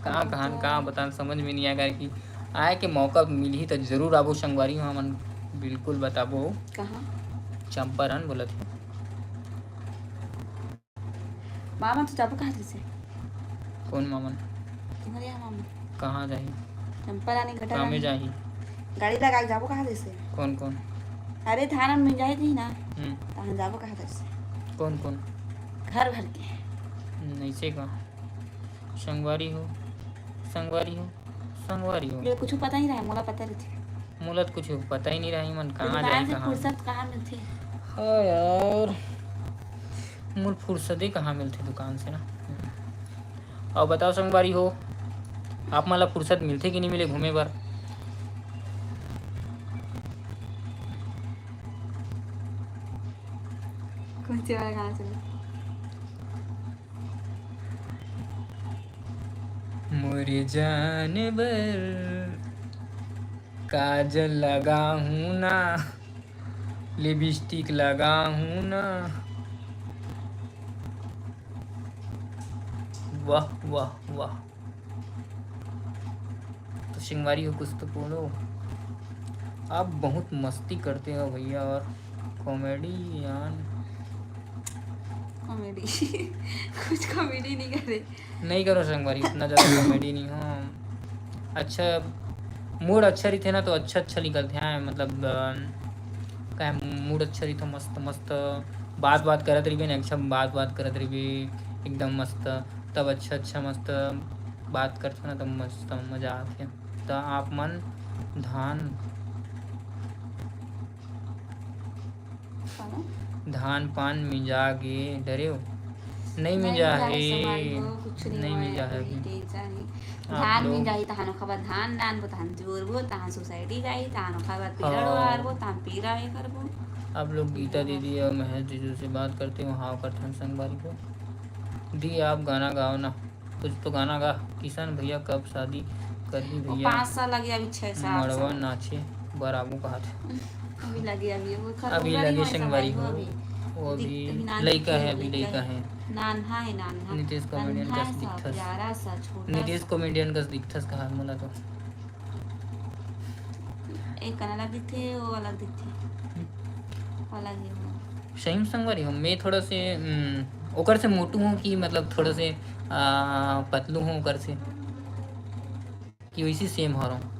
कहाँ, कहाँ, कहाँ बतान, समझ में नहीं आए, काहे कि आए के मौका मिलही त जरूर आबो संगवारी हो, हमन बिल्कुल बताबो। कहाँ? चंपारण बोलत हे। मामा तो जाबो कहा जैसे? कौन मामन? तुम्हारे यहाँ मामा। कहाँ जाही? चंपा रानी घटा कामे रानी। जाही? गाड़ी लगा के जाबो कहा जैसे? कौन कौन? अरे धान में जाए थी ना, हम्म, तहाँ जाबो कहा जैसे? कौन कौन? घर भर के। नैसे का? संगवारी हो, संगवारी हो, संगवारी हो। ये कुछ पता नहीं रहा, मोला पता रहती। मोला तो कुछ पता ही नहीं रहा, मन कहाँ दुकान जाए, से कहाँ? फुर्सत कहाँ मिलती? हाँ यार, मोर फुर्सत ही कहाँ मिलती दुकान से ना। और बताओ संगवारी हो, आप मन ला फुर्सत मिलथे कि नहीं मिले घूमे बर? कौन से वाला गाना चला? मोरे जान बर काजल लगाहूँ ना, लिपस्टिक लगाहूँ ना। वाह, वाह, वाह। तो संगवारी हो, कुछ तो बोलो। आप बहुत मस्ती करते हो भैया, और कॉमेडी यान कॉमेडी। कुछ कॉमेडी नहीं करे। नहीं करो संगवारी, इतना ज़्यादा कॉमेडी नहीं हो। अच्छा, मूड अच्छा रहिथे ना, तो अच्छा अच्छा निकलथे। हाँ, मतलब, अ, का है, मूड अच्छा रहिथे, मस्त मस्त बात बात करत रहिबे ना, अच्छा बात बात करत रहिबे एकदम मस्त, तब अच्छा अच्छा मस्त बात करथे ना, तब मस्त मजा आथे। त आप मन धान धान पान मिंजा गे डरेव? नहीं मिंजा हे, नहीं मिंजा हे अभी। धान मिंजाही, तहान ओखर बाद धान डालबो, तहान जोरबो, तहान सोसाइटी जाही, तहान ओखर बाद पेरा डोहारबो, तहान पेरा ये करबो। आप लोग गीता दीदी और महेश जीजू से बात करते हो, हाँ करथन संगवारी हो। दी आप गाना गाओ ना, कुछ तो गाना गा। किशन भैया कब शादी करही भैया? पाँच साल लगे, अभी छह साल मड़वा नाचे बर आबू कहत। अभी लगे, अभी वो अभी लगे संगवारी हो, वो अभी लइका है, अभी लइका है। नान्हा है, नान्हा। नीतीश कॉमेडियन कस दिखथस। नीतीश कॉमेडियन कस दिखथस कहा मोला तो। एक कन अलग दिखथे, वो अलग दिखथे। अलग ही हो। सही में संगवारी हो, मैं थोड़ा से, उम, ओकर से मोटू हूँ कि मतलब थोड़ा से, आ, पतलू हूँ ओकर से, कि वैसी सेम हो रहा हूँ।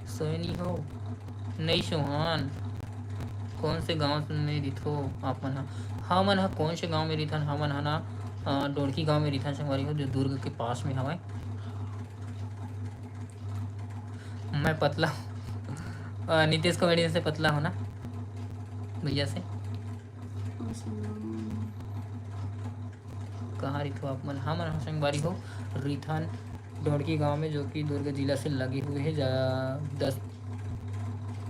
सोए नहीं हो? नहीं सोहन, कौन से गांव में रिथो आप मन ह? हमन ह कौन से गांव में रिथन? हमन ह ना, अ, डोड़की गांव में रिथन संगवारी हो, जो दुर्ग के पास में हवय। मैं पतला, अ, नीतीश कॉमेडियन से पतला हो ना भैया से। कहाँ रिथो आप मन? हमन ह संगवारी हो रिथन डोड़की गांव में, जो कि दुर्ग जिला से लगे हुए है, जा-, दस,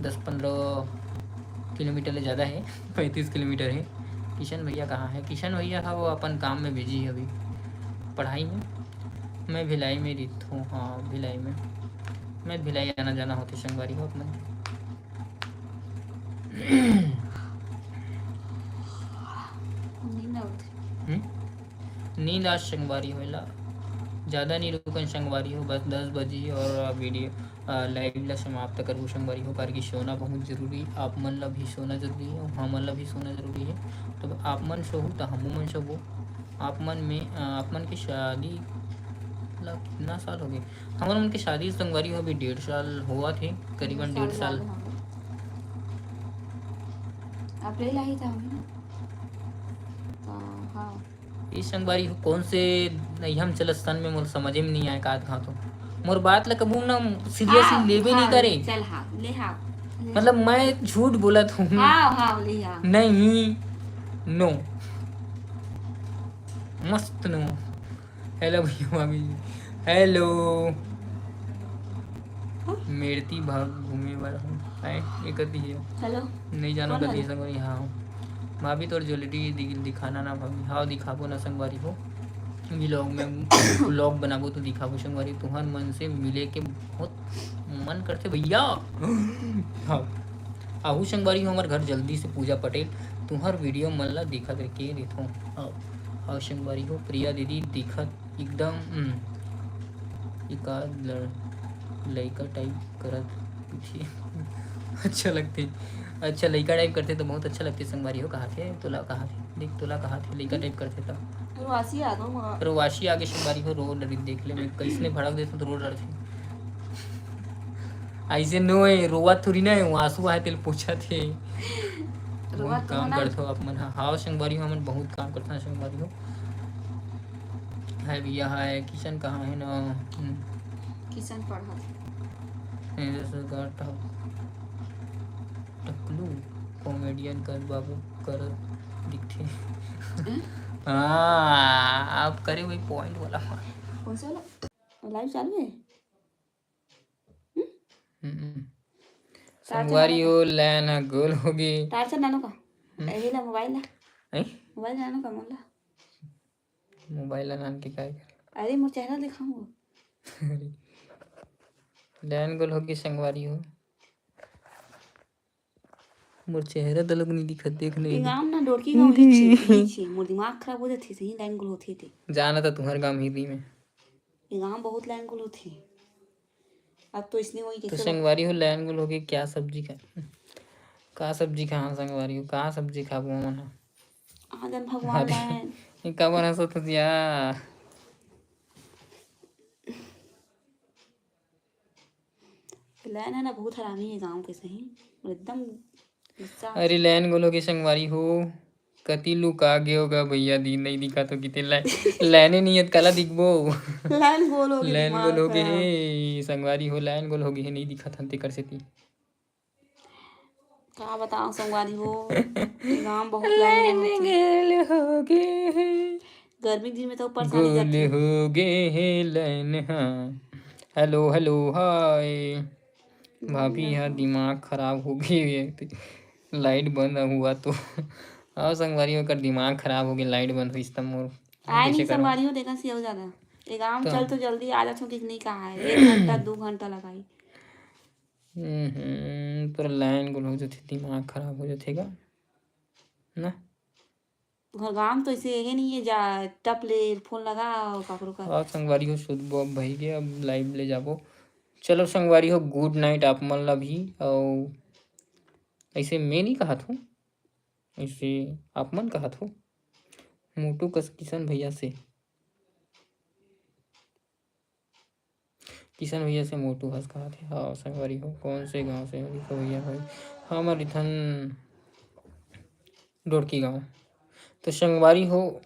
दस पन्द्रह किलोमीटर ले ज़्यादा है, पैंतीस किलोमीटर है। किशन भैया कहाँ है? किशन भैया ह वो अपन काम में बिजी है अभी, पढ़ाई में। मैं भिलाई में रिथो, हाँ भिलाई में। मैं भिलाई आना जाना होथे संगवारी हो आप मन। नींद आवत हे। हम्म? नींद आज संगवारी हो ला, ज़्यादा नहीं रुकन संगवारी हो, बस दस बजे और वीडियो, अ, लाइव ला समाप्त करबो संगवारी हो, काबर कि सोना बहुत जरूरी, आप मन ला भी सोना जरूरी है और हमन ला भी सोना जरूरी है। तो आप मन सोहू तो हमू मन सोबो। आप मन में, अ, आप मन के शादी ला कितना साल हो गए? हमर मन के शादी संगवारी हो अभी डेढ़ साल होवत हे, करीबन डेढ़ साल। अप्रैल आही था ना? तो हाँ। ये संगवारी हो कौन से नहीं हम चलत सन में मोर समझे में नहीं आए का कहा तो। मोर बात ला कबू ना सीरियसली लेबे नहीं करे। चल हाँ, ले हाँ, ले मतलब मैं झूठ बोलत हूँ? हाँ, हाँ, बोली हाँ। नहीं, नो, मस्त नो। हेलो भैया भाभी, हेलो। मेरती भाग घूमे बर हूँ। आए, ये कर दी है। हेलो। नहीं जानो कौन कर दी हेलो? संगवारी, हाँ। भाभी तोर ज्वेलरी दि-, दिखाना ना भाभी। हाँ, दिखाबो ना संगवारी हो। व्लॉग में, व्लॉग बनाबो तो दिखाबो संगवारी। तुहर मन से मिले के बहुत मन करथे भैया। हाँ। आहू संगवारी हो हमर घर जल्दी से, पूजा पटेल। तुहर वीडियो मन ला दिखत के रहिथों। हाँ। अउ संगवारी हो प्रिया दीदी दिखत एकदम, हम्म, एकाध लड़-, लइका टाइप करत पूछे। अच्छा लगथे। अच्छा, लइका टाइप करथे तो बहुत अच्छा लगथे संगवारी हो। कहा थे तोला, कहा थे, देख तोला कहा थे, लइका टाइप करथे तो। रोवासी आ गो माँ। रोवासी आगे संगवारी हो, रो डरी, देख ले, मैं कइसने भड़क देथों तो रो डरथे। ऐसे नो है, रोवा थोड़ी ना है, वो आंसू आए तेल पोछा थे। रोवा बहुत तो काम ना। करथो आप मन ह। हाँ संगवारी हो, हमन बहुत काम करथन संगवारी हो। हाय भैया, हाय। किशन कहाँ है ना? हम्म। किशन पढ़त। नहीं, जैसे गाट टप-, टकलू कॉमेडियन कर बाबू कर दिखथे। हाँ, आप करे वही पॉइंट वाला। कौन सा वाला? लाइव चालू है? हम्म। संगवारी हो, लैन ह गोल होगे। टार्चर नानो का? यही ला मोबाइल ला। हैं? मोबाइल नानो का मोला? मोबाइल ला नान के काय कर? अरे मोर चेहरा दिखाऊंगा। लैन गोल होगे संगवारी हो। मोर चेहरा त लोग नहीं दिखत, देख ले। ये गांव ना डोरकी गांव ही छी, ही छी। मोर दिमाग खराब हो जाथे, सही लैन गोल होथे ते। जाना त तुहर गांव ही में। ये गांव बहुत लैन गोल होथे। अब तो इसने वही तो कैसे संगवारी हो, लैन गोल होगे, क्या सब्जी खा, का सब्जी खा संगवारी हो, का सब्जी खाबो हमन ह? हाँ जन भगवान अरे। लैन। ये काबर हंसत हस या? लैन है ना बहुत हरामी है गांव के सही। और एकदम गुस्सा। अरे लैन गोल होगे संगवारी हो, कति लुका गे होगा भैया दी, नहीं दिखा तो किते लै-, लैने नहीं है, काला दिखबो। लैन गोल होगे, लैन दिमाग गोल होगे खराब। हे संगवारी हो, लैन गोल होगे हे, नहीं दिखत हन तेकर सेती। का बताओ संगवारी हो, ये गांव बहुत लैन गोल होथे। गोल होगे हे, गर्मी के दिन में तो परेशानी गोल जाथे। होगे हे लैन हा। Hello hello hi. भाभी हा दिमाग खराब हो गई है, लाइट बंद हुआ तो। और संगवारी ओकर दिमाग खराब हो गई, लाइट बंद हुई त मोर आए कैसे नहीं करो? संगवारी हो, देखा सी हो जाता। ये गांव तो चल तो जल्दी आ जाथो कि नहीं कहा है, एक घंटा दो घंटा लगाई। हम्म, तोर लैन गोल हो जाथे, दिमाग खराब हो जाथे गा ना। घर गांव तो ऐसे है नहीं है, जा टप ले फोन लगा और काकरो का। और संगवारी हो, सुबह अब भई के अब लाइव ले जाबो। चलो संगवारी हो, गुड नाइट आप मन ला भी। और ऐसे मैं नहीं कहत हूँ, ऐसे आप मन कहत हो, मोटू कस किशन भैया से, किशन भैया से मोटू हस कहत हे। हाँ संगवारी हो, कौन से गांव से हो दिखो भैया भाई? हमर इथन डोड़की गांव। तो संगवारी हो,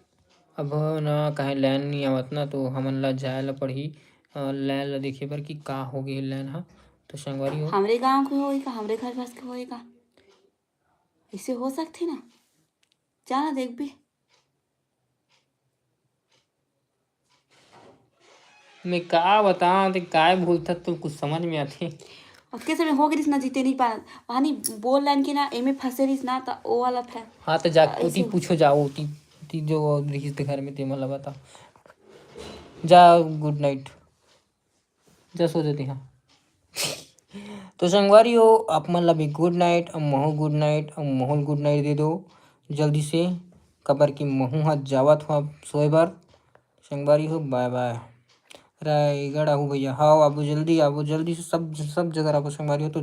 अब ना कहे लैन नहीं आवत ना, तो हमन ला जाए ला पड़ही, अ, लैन ला देखे बर कि का हो गए लैन हा। तो संगवारी हो, हमरे गांव के होई का, हमरे घर पास के होई का? ऐसे हो सकथे ना, जाना देखबे। मैं का बताऊं, ते काय बोलथस, तो कुछ समझ में आथे? अतके समय हो गिस ना, जीते नहीं पाए। वहानी बोल लाइन के ना, एमे फंसे रहिस ना, त ओ वाला फै- हाँ, तो जा, ऐसे उती पूछो, जाओ, उती, उती जो रिहिस ते घर में, ते मन ला बता। जा, गुड नाइट। जा, सो जाते हैं। तो संगवारी हो, आप मन ला भी गुड नाइट, अउ महू गुड नाइट, अउ महू ल गुड नाइट दे दो जल्दी से, काबर कि महू हा जावत हुआ सोए बर। संगवारी हो, बाय बाय। रायगढ़ आहू भैया, हाँ, आबो जल्दी, आबो जल्दी से, सब, सब जगह आबो संगवारी हो। तो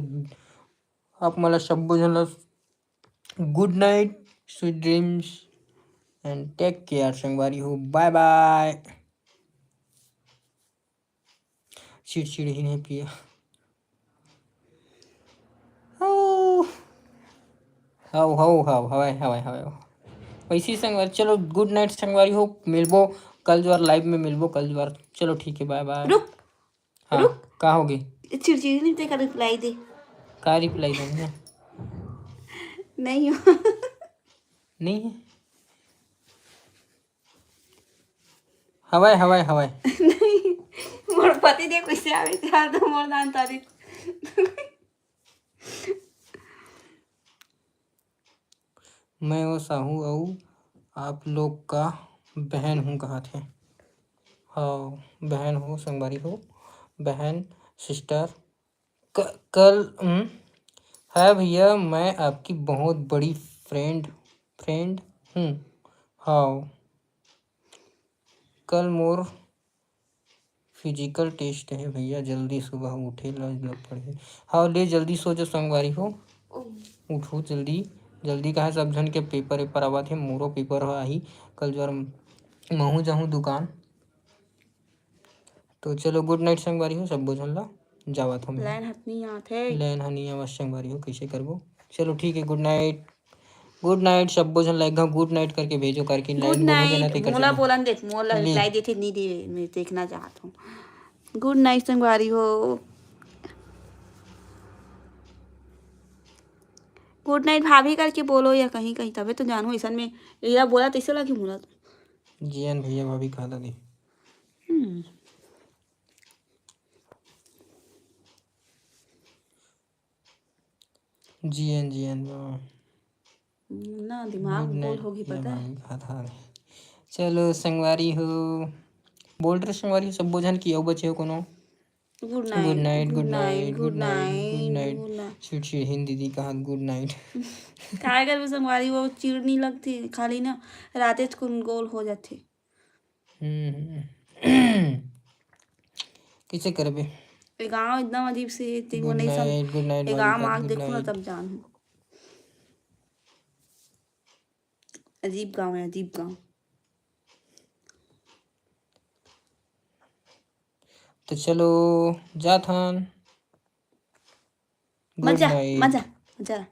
आप मन ला सब्बो झन ला good night, sweet dreams and take care संगवारी हो, बाय बाय। चिड़चिड़हिन हे पिया। हाउ, हाउ, हाउ, हाउ, हवाई, हवाई, हवाई। वैसे ही संगवारी, चलो गुड नाइट संगवारी हो, मिलबो कल जुआर लाइव में, मिलबो कल जुआर। चलो ठीक है, बाय बाय। रुक, हाँ, रुक। का होगे? चिड़चिड़हिन ते का रिप्लाई दे। का रिप्लाई देना है? नहीं हो। नहीं है। हवाई हवाई हवाई। नहीं, मोर पति देव कैसे आवे चाहत हो मोर दान तारीख। मैं वो साहू अऊ आप लोग का बहन हूँ कहा थे। हाँ, बहन हो, संगवारी हो, बहन, सिस्टर। क- कल हम्म, है भैया, मैं आपकी बहुत बड़ी फ्रेंड फ्रेंड हूँ। हाँ, कल मोर फिजिकल टेस्ट है भैया, जल्दी सुबह उठे ल पड़े। हाँ, ले जल्दी सो जो संगवारी हो, उठो जल्दी। जल्दी कहा, सब झन के पेपर वेपर आवत है, मोरो पेपर ह आही कल, जो महू जाहूँ दुकान। तो चलो, गुड नाइट संगवारी हो, सब्बो झन ला जावत हूँ मैं। लाइन हटनी आत है। लाइन हनी आवाज संगवारी हो, कैसे करबो? चलो ठीक है, गुड नाइट। गुड नाइट, सब्बो झन ला एक घाव गुड नाइट करके भेजो, करके गुड लाइन बोलो देना नाइट। तेकर मोला चलते। बोलन देत, मोला ले। रिप्लाई देथे नहीं दे, मैं देखना चाहत हूँ। गुड नाइट संगवारी हो। गुड नाइट भाभी करके बोलो या कहीं कहीं, तबे तो जानू। ऐसन में एला बोला तैसे लगी मोला। जियन भैया भाभी कहा था नहीं। हम्म। जियन जियन बाबा। ना दिमाग गुड गोल नाइट होगी भैया पता है। भाभी कहा था नहीं। चलो संगवारी हो, बोल रहे संगवारी हो, सब्बो झन की अउ बचे हो कोनो? गुड गुड नाइट। नाइट, गुड नाइट, गुड गुड नाइट, गुड नाइट। नाइट। गुड नाइट। चिड़चिड़ हिंदी दी कहा गुड नाइट। काय करबो संगवारी, वो चिड़ नहीं लगती, खाली ना रातेच कुन गोल हो जाथे। हम्म। कैसे करबे? ये गांव एकदम अजीब से है, तेरे को गुड नहीं समझ। नाइट, गुड नाइट ये भाभी गांव का, आग गुड देखो ना, नाइट। तब जान। अजीब गांव है, अजीब गांव। तो चलो जात हन। गुड मजा नाइट। मजा मजा।